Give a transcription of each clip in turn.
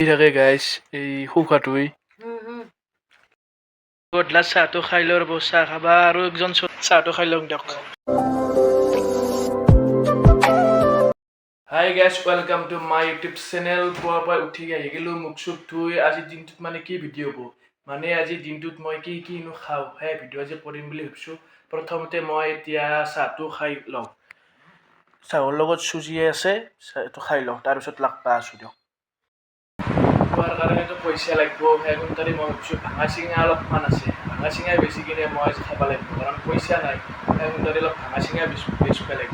থাকে গাইছ এই শুকাটোই। গধলা চাহটো খাই লওঁ ৰ'ব, চাহ খাবা আৰু একজন চাহটো খাই লওঁ দিয়ক। Hi guys, welcome to my YouTube channel. পুৱাৰ পৰা উঠি আহি গ'লোঁ মুখ চুখ ধুই। আজিৰ দিনটোত মানে কি ভিডিঅ' হ'ব, মানে আজিৰ দিনটোত মই কি কিনো খাওঁ, সেই ভিডিঅ' আজি কৰিম বুলি ভাবিছোঁ। প্ৰথমতে মই এতিয়া চাহটো খাই লওঁ। চাহৰ লগত চুজি আছে, চাহটো খাই লওঁ, তাৰপিছত লগ পাই আছোঁ দিয়ক। খোৱাৰ কাৰণেতো পইচা লাগিব। সেইকাৰণে মই ভাবিছোঁ ভাঙা চিঙা অলপমান আছে, ভাঙা চিঙাই বেচি কিনে মই আজি খাব লাগিব, কাৰণ পইচা নাই। সেইকাৰণে অলপ ভাঙা চিঙা বেচিব লাগিব।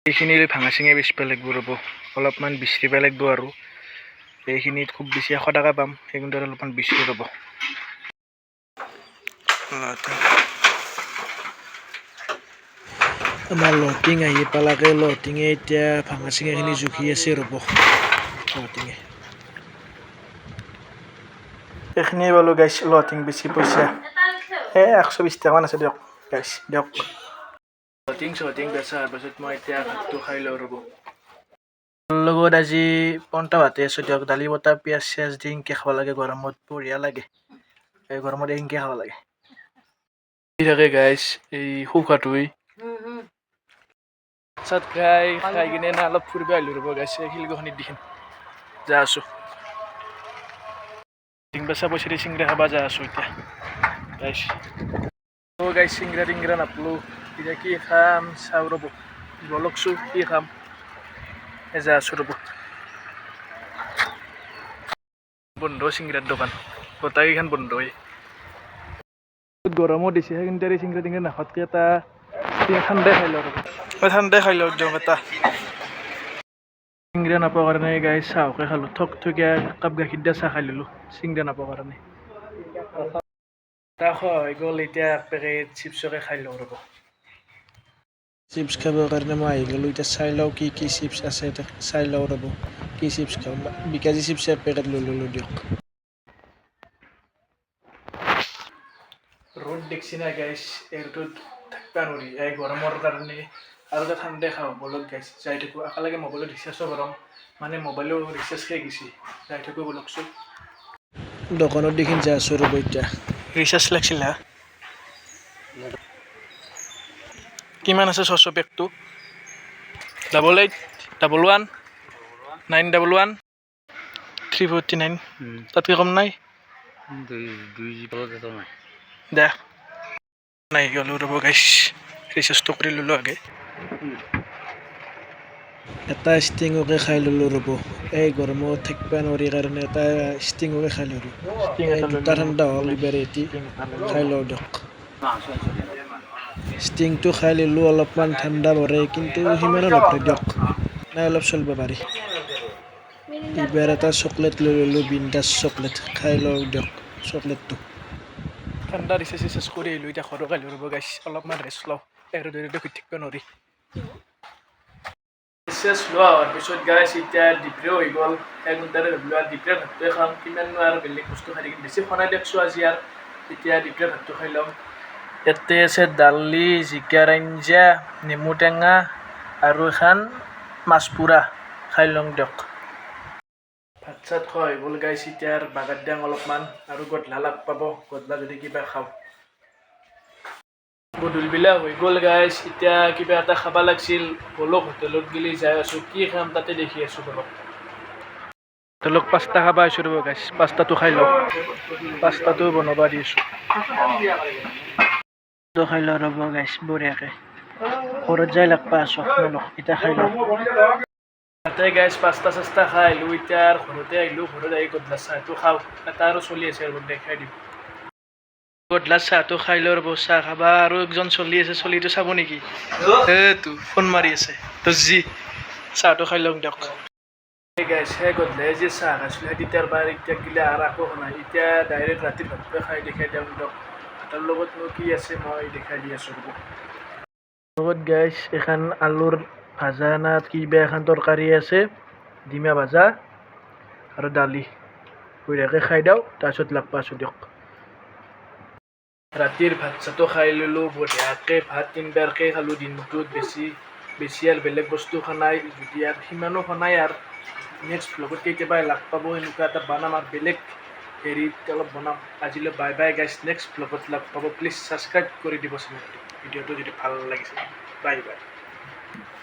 এইখিনি ভাঙা চিঙা বেচিব লাগিব ৰ'ব, অলপমান বিচৰিব লাগিব আৰু এইখিনিত খুব বেছি 100 টকা পাম। সেইকাৰণে অলপমান বিচৰি ৰ'ব। আমাৰ লটিং আহি পালাকে, লটিঙে এতিয়া ভাঙা চিঙাখিনি জুখি আছে ৰ'ব। লটিঙে এইখিনিয়ে পালোঁ গাইছ, লটিং বেছি পইচা এই 120 টকামান আছে দিয়ক গাইছ দিয়ক। লটিং চটিং বেচাৰ পাছত মই এতিয়া ভাতটো খাই লওঁ ৰ'ব। লগত আজি পন্তা ভাতে আছোঁ দিয়ক, দালি বটা পিঁয়াজ চিয়াজ দি এনকে খাব লাগে, গৰমত বঢ়িয়া লাগে। এই গৰমত এনকে খাব লাগে। থাকে গাইছ এই শুকাটোই। চাত খাই খাই কিনে না অলপ ফুৰিব আহিলোঁ ৰ'ব গাইছ, এই শিলগুখনিত দিখিন যা আছোঁ। বেচা পইচা দি চিংৰা খাব যা আছোঁ এতিয়া গাইছ। অ' গাইছ, চিংৰা টিংৰা নাপলোঁ, এতিয়া কি খাম চাওঁ ৰ'ব, বলকচোন কি খাম, যা আছোঁ ৰ'ব। বন্ধ চিংৰাৰ দোকান গোটেইকেইখন বন্ধই। গৰমো দিছে, সেইখিনি চিংৰা টিংৰা নাখাতকৈ এটা ঠাণ্ডাই খাই লওঁ ৰ'ব, ঠাণ্ডাই খাই লওঁ দিয়ক। এটা চিংৰা নাপোৱাৰ কাৰণে গাইছ চাহকে খালোঁ, থক থকীয়া কাপ গাখীৰ দিয়া চাহ খাই ল'লোঁ চিংৰা নাপোৱাৰ কাৰণে। চাহ খোৱা হৈ গ'ল, এতিয়া এক পেকেট চিপছকে খাই লওঁ ৰ'ব। চিপছ খাবৰ কাৰণে মই আহি গ'লোঁ, এতিয়া চাই লওঁ কি কি চিপছ আছে, এতিয়া চাই লওঁ ৰ'ব কি চিপছ খাওঁ। বিকাজী চিপছ এক পেকেট লৈ ল'লোঁ দিয়ক। ৰ'দ দেখছি না গাইছ, এই ৰ'দত থাকিব নোৱাৰি এই গৰমৰ কাৰণে। আৰু এটা ঠাণ্ডাই খাওঁ বলক গাইছ, যাই থাকোঁ। একেলগে মোবাইলত ৰিচাৰ্জো গৰম, মানে মোবাইলো ৰিচাৰ্জ খাই গৈছে, যাই থাকোঁ বলকচোন। দোকানত দেখিন যাই আছোঁ ৰ'ব, এতিয়া ৰিচাৰ্জ লাগছিল হা। কিমান আছে 600 পেকটো? 88 11 9 11 349, তাতকৈ কম নাই। দে নাই গ'লোঁ ৰ'ব গাইছ, ৰিচাৰ্জটো কৰি ল'লোঁ আগে। এটা ষ্টিঙকে খাই ল'লোঁ ৰ'ব, এই গৰমত থাকিব নোৱাৰি কাৰণে এটা ষ্টিঙকে খাই ল'লোঁ। দুটা ঠাণ্ডা হ'ল, এইবাৰ এটি খাই লওঁ দিয়ক। ষ্টিংটো খাই ল'লোঁ, অলপমান ঠাণ্ডা পৰে, কিন্তু সিমানো নপৰে দিয়ক, নাই অলপ চলিব পাৰি। এইবাৰ এটা চকলেট লৈ ল'লোঁ, বিন্দাছ চকলেট খাই লওঁ দিয়ক। চকলেটটো ঠাণ্ডা ৰিচাৰ্জ চিচাৰ্জ কৰি আহিলোঁ, এতিয়া ঘৰত আহিলোঁ ৰ'ব গাইছ, অলপমান ৰেষ্ট লওঁ, এই ৰ'দে শুই থাকিব নোৱাৰি। ৰিচাৰ্জ লোৱা হোৱাৰ পিছত গাইছ এতিয়া ডিপ্ৰেও হৈ গ'ল, সেই ঘণ্টাৰে ভাবিলোঁ আৰু ডিপ্ৰে ভাতটোৱে খাম, কিমাননো আৰু বেলেগ বস্তু খাই থাকিম, বেছি খোৱা নাই দেখছোঁ আজি আৰু। এতিয়া ডিপ্ৰে ভাতটো খাই ল'ম। ইয়াতে আছে দালি, জিকাৰ আঞ্জা, নেমু টেঙা আৰু এখন মাছ পোৰা, খাই ল'ম দিয়ক। ভাত চাত খোৱা হৈ গ'ল গাইছ, এতিয়া আৰু বাগাৰ দিয়াং অলপমান আৰু গধলা লগ পাব, গধলা যদি কিবা খাওঁ। গধূলিবিলাক হৈ গ'ল গাইছ, এতিয়া কিবা এটা খাব লাগছিল, বলক হোটেলত গেলি যাই আছোঁ, কি খাম তাতে দেখি আছোঁ বলক। হোটেলত পাস্তা খাব আহিছোঁ ৰ'ব গাইছ, পাস্তাটো খাই লওঁ, পাস্তাটো বনাব দি আছোঁ, খাই লওঁ ৰ'ব গাইছ বঢ়িয়াকৈ। ঘৰত যাই লগ পাই আছোঁ আপোনালোক, এতিয়া খাই লওঁ। তাতে গাইছ পাস্তা চাস্তা খাই আহিলোঁ, এতিয়া আৰু ঘৰতে আহিলোঁ, ঘৰত আহি গধূলা চাহটো খাওঁ, এটা আৰু চলি আছে আৰু দেখাই দিম। গধূলা চাহটো খাই লওঁ ৰ'ব, চাহ খাবা আৰু একজন চলি আছে, চলিটো চাব নেকি, এইটো ফোন মাৰি আছে দৰ্জী, চাহটো খাই লওঁ দিয়ক। গাইছ সেই গধূলাই যে চাহ খাইছিলোঁ সেই তেতিয়াৰ পৰা এতিয়া গিলা আৰু আকৌ নাই, এতিয়া ডাইৰেক্ট ৰাতিৰ ভাতটোৱে খাই দেখাই দিওঁ দিয়ক। ভাতৰ লগতনো কি আছে মই দেখাই দি আছোঁ ৰ'ব। লগত গাইছ এখন আলুৰ ভাজা না কিবা এখন তৰকাৰী আছে, ডিমা ভাজা আৰু দালি, বঢ়িয়াকৈ খাই দিওঁ, তাৰপিছত লগ পাইছোঁ দিয়ক। ৰাতিৰ ভাত চাতো খাই ল'লোঁ বঢ়িয়াকৈ, ভাত তিনিবাৰকৈ খালোঁ দিনটোত, বেছি বেছি আৰু বেলেগ বস্তু খোৱা নাই, যদি আৰু সিমানো খোৱা নাই আৰু। নেক্সট ভ্লগত কেতিয়াবা লগ পাব। এনেকুৱা এটা বনাম আৰু বেলেগ হেৰিত অলপ বনাম। আজিলৈ বাই বাই গাইজ, নেক্সট ভ্লগত লগ পাব। প্লিজ ছাবস্ক্ৰাইব কৰি দিব চেনেলটো, ভিডিঅ'টো যদি ভাল লাগিছে। Bye bye.